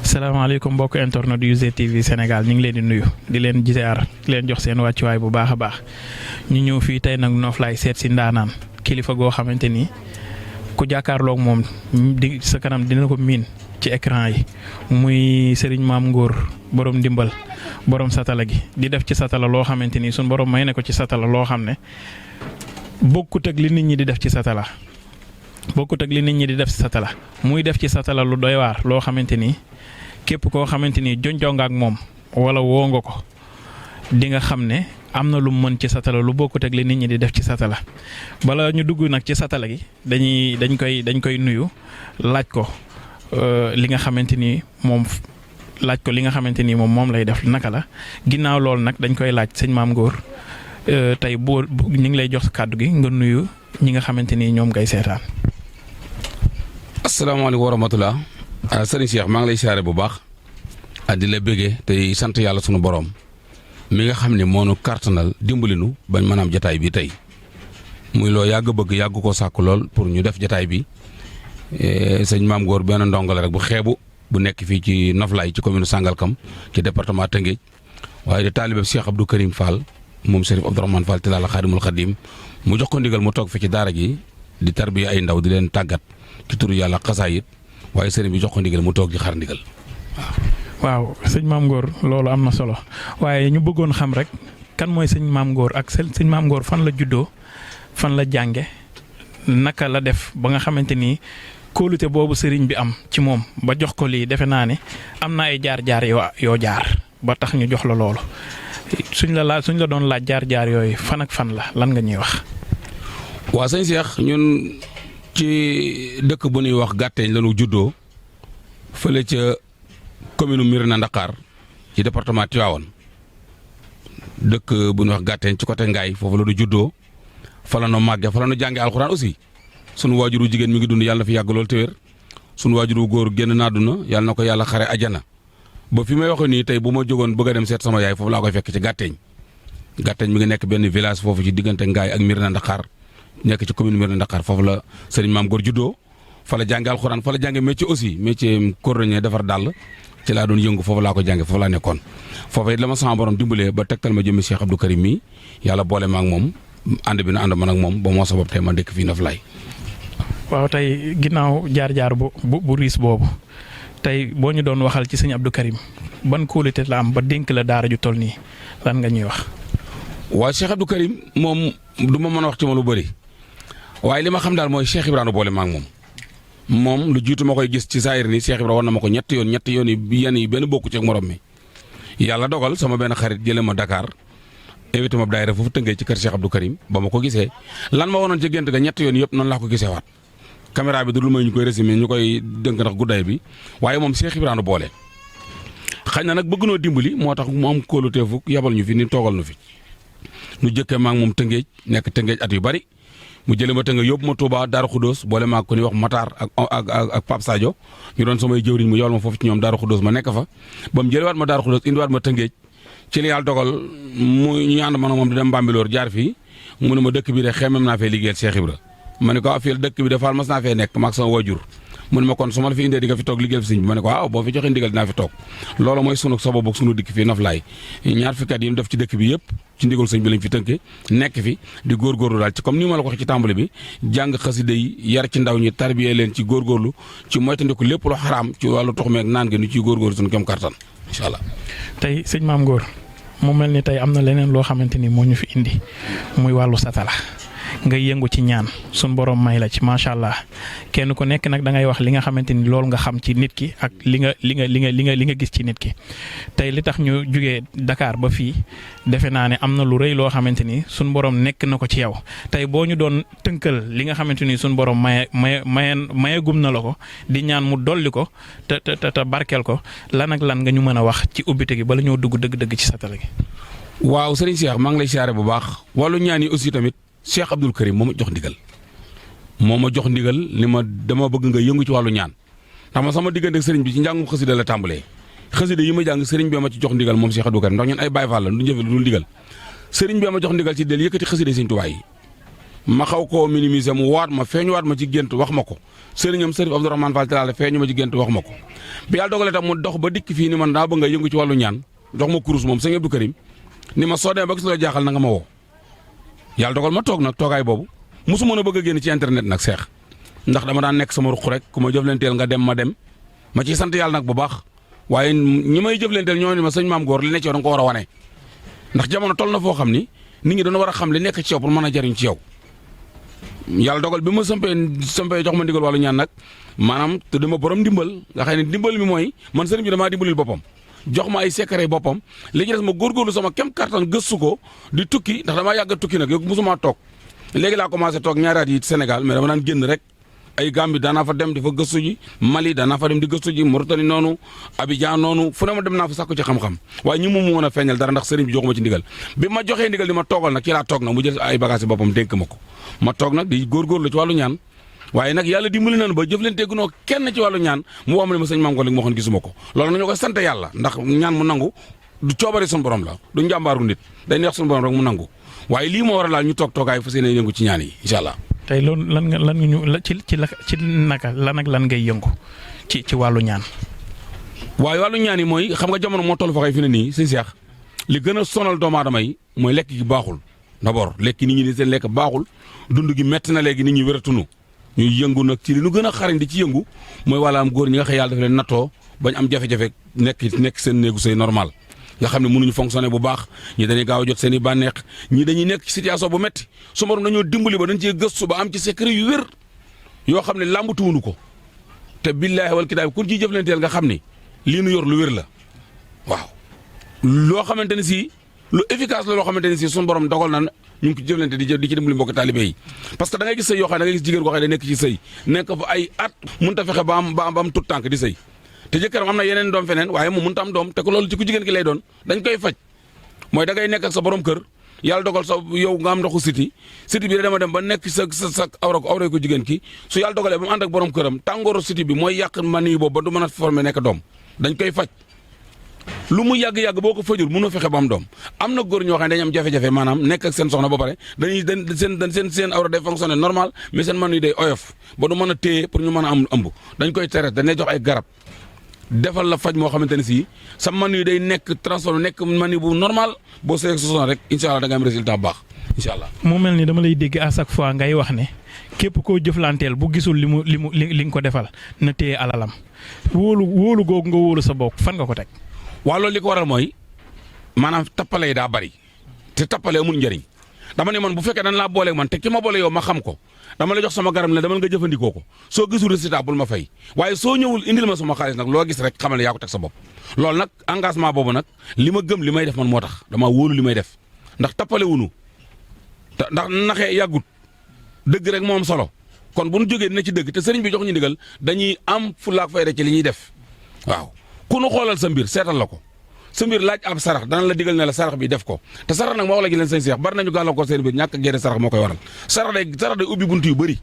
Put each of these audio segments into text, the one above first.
salaamaaleykum mbokk internet yu GTV Sénégal ñu ngi leen di nuyu di leen ziar di leen jox seen wàccuwaay bu baax a baax ñu ñëw fii tey nag Noflaay seet si ndaanaan kilifa goo xamante ni ku jàkkaarloog moom di sa kanam dina ko miin ci écran yi muy Serigne Mame Ngor borom ndimbal borom satala gi di def ci satala loo xamante ni suñ borom may ne ko ci satala loo xam ne bokkut ak li nit ñi di def ci satala. bokkut ak li nit ñi di def ci satala muy def ci satala lu doy waar loo xamante ni képp koo xamante ni jonjoo nga ak moom wala woo nga ko di nga xam ne am na lu mën ci satala lu bokkut ak li nit ñi di def ci satala bala ñu dugg nag ci satala gi dañ koy nuyu laaj ko li nga xamante ni moom moom lay def naka la ginnaaw loolu nag dañ koy laaj sëñ Mame Ngor tey boo ñu ngi lay jox kàddu gi nga nuyu ñi nga xamante ni ñoom ngay seetaan. asalaamaaleykum wa rahmatulah sëriñ Cheikh maa ngi lay siyaare bu baax di la bëggee tey sant yàlla sunu borom mi nga xam ne moo nu kàttanal dimbali nu bañ mën a am jataay bi tey muy loo yàgg bëgg yàgg koo sàkk lool pour ñu def jataay bi sëñ Mame Ngor benn ndongo la rek bu xeebu bu nekk fii ci Noflaay ci commune Sangalkam ci département Tëngéej waaye di taalibe Cheikh Abdou Karim Fall moom Serif Abdourahmane Fall Tilala Xaadimul Xadim mu jox ko ndigal mu toog fi ci daara ji di tarbiya ay ndaw di leen tàggat ci turu yàlla xasaayit waaye sëriñ bi jox ko ndigal mu toog di xaar ndigal waaw sëñ Mame Ngor loolu am na solo waaye ñu bëggoon xam rek kan mooy sëñ Mame Ngor ak sëñ Mame Ngor fan la juddoo fan la jànge naka la def ba nga xamante ni kóolute boobu sëriñ bi am ci moom ba jox ko lii defe naa ne am na ay jaar-jaar yoo jaar ba tax ñu jox la loolu suñ la doon laaj jaar-jaar yooyu fan ak fan la lan nga ñuy wax. waa sëñ Cheikh ñun ci dëkk bu ñuy wax Gàtteeñ la ñu juddoo fële ca commune Mérina Dakhar ci département Tivaouane dëkk bu ñuy wax Gàtteeñ ci côté Ngaye foofu la ñu juddoo fa la ñu màggee fa la ñu jàngee alxuraan aussi sunu waajuru jigéen mi ngi dund yàlla na fi yàgg lool te wér sunu waajuru góor génn na àdduna yàlla na ko yàlla xare ajana ba fi may waxee nii tey bu ma jógoon bëgg a dem seet sama yaay foofu laa koy fekk ci Gàtteeñ Gàtteeñ mi ngi nekk benn village foofu ci diggante Ngaye ak Mérina Dakhar nekk ci commune Mérina Dakhar foofu la sëriñ Mame Ngor juddoo fa la jànge alxuraan fa la jànge métier aussi métier cordonnier defar dàll ci laa doon yëngu foofu laa ko jànge foofu laa nekkoon foofu it la ma sama borom dimbalee ba tegtal ma jëmmi Cheikh Abdou Karim mi yàlla boole ma ak moom ànd bi na ànd man ak moom ba moo sabab tey ma dëkk fii Noflaay. waaw tey ginnaaw jaar-jaar bu riis boobu tey boo ñu doon waxal ci sëñ Abdou Karim ban kóolute la am ba dénk la daara ju toll nii lan nga ñuy wax. waaw Cheikh Abdou Karim moom du ma mën a wax ci ma lu bëri waaye li ma xam daal mooy Cheikh Ibrahima boole ma ak moom lu jiitu ma koy gis ci saayir ni Cheikh Ibrahima war na ma ko ñetti yoon yi yenn yi benn bokku ci ak morom mi yàlla dogal sama benn xarit jëlee ma Dakar invité ma daayira foofu tëngee ci kër Cheikh Abdou Karim ba ma ko gisee lan ma wonoon ci gént ga ñetti yoon yëpp noonu laa ko gisee waat caméra bi du lu may ñu koy résumé ñu koy dënk ndax guddaay bi waaye moom Cheikh Ibrahima boole xëy na nag bëgg noo dimbali moo tax mu am kóoluteefu yabal ñu fi ni toogal nu fi nu jëkkee maa ngi moom Tëngéej nekk Tëngéej at yu bari mu jëlee ma Tëngéej yóbbu ma Touba Darou Khoudoss boole maa ko ni wax Matar ak Pape Sadio ñu doon samay jëwriñ mu yowal ma foofu ci ñoom Darou Khoudoss ma nekk fa ba mu jëlewaat ma Darou Khoudoss indiwaat ma Tëngéej ci li yàlla dogal mu ñu ànd man moom di dem Bambilor jaar fii mu ne ma dëkk bi de xemem naa fee liggéeyal Cheikh Ibra ma ne ko fii dëkk bi de Fall mas naa fee nekk maag sama wajur mu ne ma kon su ma la fi indee di nga fi toog liggéeyal fi sëñ bi ma ne ko waaw boo fi joxee ndigal dinaa fi toog loolu mooy sunu sababu sunu dikk fii Noflaay ñaar fukki at yi ñu def ci dëkk bi yëpp ci ndigal sëñ bi lañ fi tënke nekk fi di góorgóorlu daal ci comme ni ma la ko waxee ci tàmbali bi jàng xasida yi yar ci ndaw ñi tarbiyee leen ci góorgóorlu ci moytandiku lépp lu xaraam ci wàllu tox meeg naan gi nu ciy góorgóorlu sunu kem kartan incha allah. tey sëñ Mame Ngor mu mel ni tey am na leneen loo xamante ni moo ñu fi indi muy wàllu satala nga yëngu ci ñaan sun borom may la ci macha allah kenn ku nekk nag da ngay wax li nga xamante ni loolu nga xam ci nit ki ak li nga gis ci nit ki tey li tax ñu jugee Dakar ba fii defe naa ne am na lu rëy loo xamante ni sun borom nekk na ko ci yow tey boo ñu doon tënkal li nga xamante ni sun borom maye gum na la ko di ñaan mu dolli ko te barkeel ko lan ak lan nga ñu mën a wax ci ubbite gi bala ñoo dugg dëgg-dëgg ci satala gi. waaw sëriñ Cheikh maa ngi lay siyaare bu baax wàllu ñaan yi aussi tamit. Cheikh Abdou Karim moo ma jox ndigal ni ma dama bëgg nga yëngu ci wàllu ñaan ndax ma sama diggante ak sëriñ bi ci njàngum xasida la tàmbalee xasida yi ma jàng sëriñ bi ma ci jox ndigal moom Cheikh Abdou Karim ndax ñun ay Baay Faal la du jëfe lu dul ndigal sëriñ bi ma jox ndigal ci del yëkkati xasida Sëriñ Tuubaa yi ma xaw koo minimiser mu waat ma feeñuwaat ma ci gént wax ma ko sëriñam Sërif Abdourahmane Fall Tilala feeñu ma ci gént wax ma ko bi yàlla dogalee tam mu dox ba dikk fii ni man daa bëgg nga yëngu ci wàllu ñaan jox ma kurus moom sëñ Abdou Karim ni ma soo demee ba gis la jaaxal na nga ma woo yàlla dogal ma toog nag toogaay boobu mosu mën a bëgg a génn ci internet nag seex ndax dama daan nekk sama ruq rek ku ma jëflanteel nga dem ma dem ma ciy sant yàlla nag bu baax waaye ñi may jëflanteel ñoo ni ma sëñ Maam Góor li ne ci yow da nga ko war a wane ndax jamono toll na foo xam ni nit ñi dañu war a xam li nekk ci yow pour mën a jariñ ci yow yàlla dogal bi ma sampee jox ma ndigal wàllu ñaan nag maanaam te dama borom ndimbal nga xam ne ndimbal mi mooy man sëriñ bi damaa dimbalil boppam jox ma ay secret boppam li ci des ma góorgóorlu sama kem kattan gëstu ko di tukki ndax damaa yàgg a tukki nag yow mosuma toog léegi laa commencé toog ñaari at yi Sénégal mais dama daan génn rek ay Gambie daanaa fa dem di fa gëstu ji Mali daanaa fa dem di gëstu ji Mauritanie noonu Abidjan noonu fu ne ma dem naa fa sàkku ci xam-xam waaye ñi mu mën a feeñal dara ndax sëriñ bi joxuma ci ndigal bi ma joxee ndigal di ma toogal nag ci laa toog nag mu jël ay bagages yi boppam dénk ma ko ma toog nag di góorgóorlu ci wàllu ñaan waaye nag yàlla dimbali nañu ba jëflanteegunoo kenn ci wàllu ñaan mu wax ma ne ma sëñ Maam Góor li ma waxoon gisuma ko loolu nañu koy sant yàlla ndax ñaan mu nangu du coobari suñu borom la du njàmbaaru nit day neex suñu borom rek mu nangu waaye lii moo war a laal ñu toog toogaay fas yéene yëngu ci ñaan yi incha allah. tey loolu lan nga ñu ci naka lan ak lan ngay yëngu ci wàllu ñaan. waaye wàllu ñaan yi mooy xam nga jamono moo toll fa xëy fi ne nii sëñ Cheikh li gën a sonal doomu aadama yi mooy lekk gi baaxul d'abord lekk nit ñi di seen lekk baaxul dund gi metti na léegi nit ñi wératunu ñuy yëngu nag ci li nu gën a xarañ di ci yëngu mooy wala am góor ñi nga xëy yàlla dafa leen nattoo bañ am jafe-jafe nekk seen néegu sëy normal nga xam ne mënuñu fonctionner bu baax ñi dañuy gaaw a jot seen i bànneex ñi dañuy nekk ci situation bu métti su ma dañoo dimbali ba dañ cee gëstu ba am ci secret yu wér yoo xam ne làmbatuwunu ko te billaahi wal kitaab ku ciy jëflanteel nga xam ni lii nu yor lu wér la waaw. loo xamante ne si lu efficace la loo xamante ne si suñu borom dogal na ñu ngi ko jëflante di ci dimbali mbokk taalibe yi parce que da ngay gis sëy yoo xam ne da ngay gis jigéen koo xam ne nekk ci sëy nekk fa ay at mënut a fexe ba am tut tànk di sëy te jëkkëram am na yeneen doom feneen waaye moom mënut a am doom te ko loolu ci ku jigéen ki lay doon dañ koy faj mooy da ngay nekk ak sa borom kër yàlla dogal sa yow nga am ndoxu siti bi da dama dem ba nekk sa awra ko jigéen ki su yàlla dogalee ba mu ànd ak borom këram tàngooru siti bi mooy yàq mani boobu ba du mën a former nekk doom dañ koy faj lu mu yàgg-yàgg boo ko fajul mënoo fexe ba am doom am na góor ñoo xam ne dañu am jafe-jafe maanaam nekk ak seen soxna ba pare seen awra day fonctionner normal mais seen manu yi day oyof ba du mën a téye pour ñu mën a am ëmb dañ koy tere dañ lay jox ay garab defal la faj moo xamante ne si sa manu yi day nekk transformé nekk manu bu normal boo seeg sa soxna rek incha allah da nga am résultat bu baax incha allah. mu mel ni dama lay dégg à chaque fois ngay wax ne képp koo jëflanteel bu gisul li nga ko defal na téye alalam wóolu googu nga wóolu sa bopp fan nga ko teg. waaw loolu li ko waral mooy maanaam tappale yi daa bari te tappale amul njëriñ dama ne man bu fekkee dañ laa booleeg man te ki ma boole yow ma xam ko dama la jox sama garab ne dama nga jëfandikoo ko soo gisul résultat bul ma fay waaye soo ñëwul indil ma sama xaalis nag loo gis rek xamal yaa ko teg sa bopp. loolu nag engagement boobu nag li ma gëm li may def man moo tax dama wóolu li may def ndax tappale wunu ndax naxee yàggut dëgg rek moo am solo kon bu nu jógee dina ci dëgg te sëriñ bi jox ñu ndigal dañuy am fulaak fayda ci li ñuy def waaw. ku nu xoolal sa mbir seetal la ko sa mbir laaj ab sarax dana la digal ne la sarax bi def ko te sarax nag ma wax la gi leen sëñ Seex bari nañu gàllankoor seen mbir ñàkk a génne sarax moo koy waral sarax day ubbi buntu yu bëri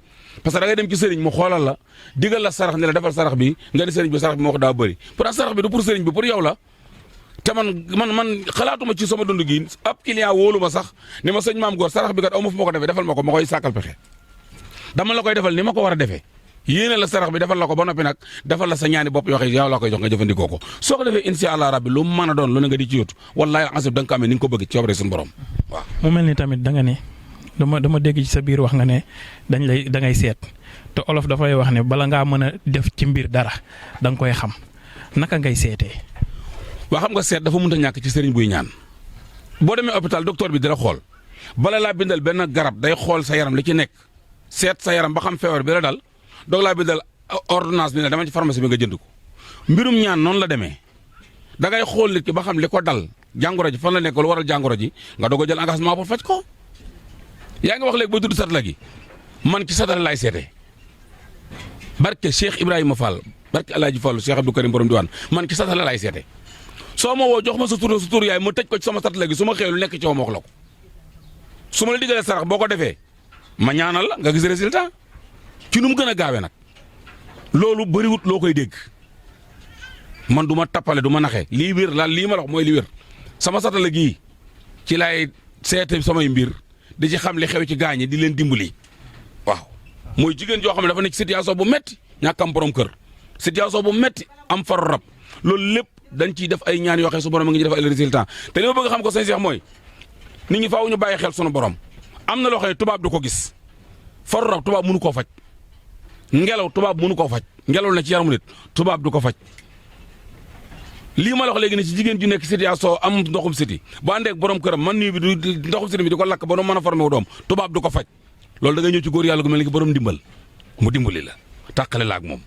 parce que da ngay dem ci sëriñ mu xoolal la digal la sarax ne la defal sarax bi nga ni sëriñ bi sarax bi moo ko daa bëri pourtant sarax bi du pour sëriñ bi pour yow la te man xalaatuma ci sama dund gi ab client wóolu ma sax ni ma sëñ Maam Góor sarax bi kat aw ma fu ma ko defee defal ma ko ma koy sàkkal pexe dama la koy defal ni ma ko war a defee yéene la sarax bi defal la ko ba noppi nag defal la sa ñaani bopp yoo xam ne yow laa koy jox nga jëfandikoo ko soo ko defee incha allah rabbi lu mu mën a doon lu ne nga di ci yóotu wallaahi asib da nga ko amee ni nga ko bëgg ci coobare suñu borom waaw. mu mel ni tamit da nga ne dama dégg ci sa biir wax nga ne da ngay seet te olof dafay wax ne bala ngaa mën a def ci mbir dara da nga koy xam naka ngay seetee. waa xam nga seet dafa mënut a ñàkk ci sëriñ buy ñaan boo demee hôpital docteur bi dina xool bala laa bindal benn garab day xool sa yaram li ci nekk seet sa yaram ba xam feebar bi la dal doog laa bindal ordonnance bi ne dama ci pharmacie bi nga jënd ko mbirum ñaan noonu la demee da ngay xool nit ki ba xam li ko dal jàngoro ji fan la nekk lu waral jàngoro ji nga doog a jël engagement pour faj ko. yaa ngi wax léegi ba tudd satala gi man ci satala laay seetee barke Cheikh Ibrahima Fall barke El Hadj Fall Cheikh Abdou Karim borom diwaan man ci satala laay seetee soo ma woo jox ma sa tur yaay ma tëj ko ci sama satala gi su ma xëyee lu nekk ci ma wax la ko su ma la diggalee sarax boo ko defee ma ñaanal la nga gis résultat. ci nu mu gën a gaawee nag loolu bëriwut loo koy dégg man du ma tappale du ma naxee lii wér la lii ma la wax mooy li wér sama satala gii ci laay seete samay mbir di ci xam li xew ci gaañi di leen dimbali waaw mooy jigéen joo xam ne dafa nekk situation bu metti ñàkk am borom kër situation bu metti am faru rab loolu lépp dañ ciy def ay ñaan yoo xam su borom a ngi ñu def ay résultat te li ma bëgg xam ko sëñ Cheikh mooy nit ñi faaw ñu bàyyi xel sunu borom am na loo xam ne tubaab du ko gis faru rab tubaab mënu koo faj ngelaw tubaab mënu koo faj ngelaw na ci yaramu nit tubaab du ko faj lii ma la wax léegi ne ci jigéen ju nekk situation am ndoxum siti bu àndeek borom këram man nii bi du ndoxum siti bi di ko lakk ba doon mën a formé wu doom tubaab du ko faj loolu da nga ñëw ci góor yàlla gu mel ni borom dimbal mu dimbali la tàqale la ak moom